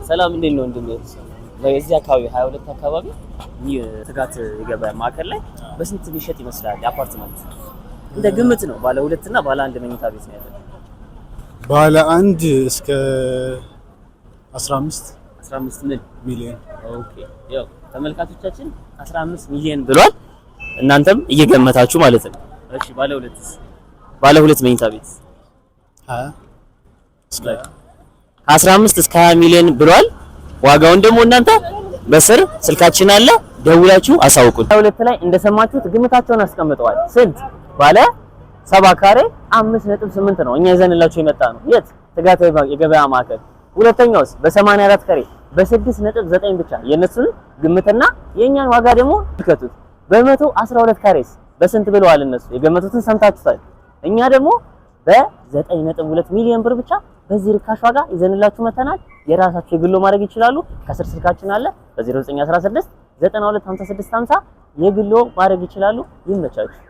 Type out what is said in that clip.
ሰላም፣ እንዴት ነው ወንድሜ? በዚህ አካባቢ 22 አካባቢ ትጋት የገበያ ማዕከል ላይ በስንት የሚሸጥ ይመስላል አፓርትመንት? እንደ ግምት ነው። ባለ ሁለት እና ባለ አንድ መኝታ ቤት ነው ያለው። ባለ አንድ እስከ 15 15 ምን ሚሊዮን። Okay፣ ያው ተመልካቾቻችን 15 ሚሊዮን ብሏል። እናንተም እየገመታችሁ ማለት ነው። እሺ፣ ባለ ሁለትስ? ባለ ሁለት መኝታ ቤት? 20 እስከ ከ15 እስከ 20 ሚሊዮን ብሏል። ዋጋውን ደግሞ እናንተ በስር ስልካችን አለ፣ ደውላችሁ አሳውቁን። ሁለት ላይ እንደሰማችሁት ግምታቸውን አስቀምጠዋል። ስንት? ባለ 70 ካሬ 5.8 ነው እኛ ይዘንላችሁ የመጣ ነው። የት? ትጋት የገበያ ማዕከል። ሁለተኛውስ በ84 ካሬ በ6.9 ብቻ። የእነሱን ግምትና የእኛን ዋጋ ደግሞ ተመልከቱት። በ112 ካሬስ በስንት ብለዋል እነሱ? የገመቱትን ሰምታችሁታል። እኛ ደግሞ በ9.2 ሚሊዮን ብር ብቻ በዚህ ርካሽ ዋጋ ይዘንላችሁ መተናል። የራሳችሁ የግሎ ማድረግ ይችላሉ። ከስር ስልካችን አለ፣ በ0916 92 56 50 የግሎ ማድረግ ይችላሉ። ይመቻችሁ።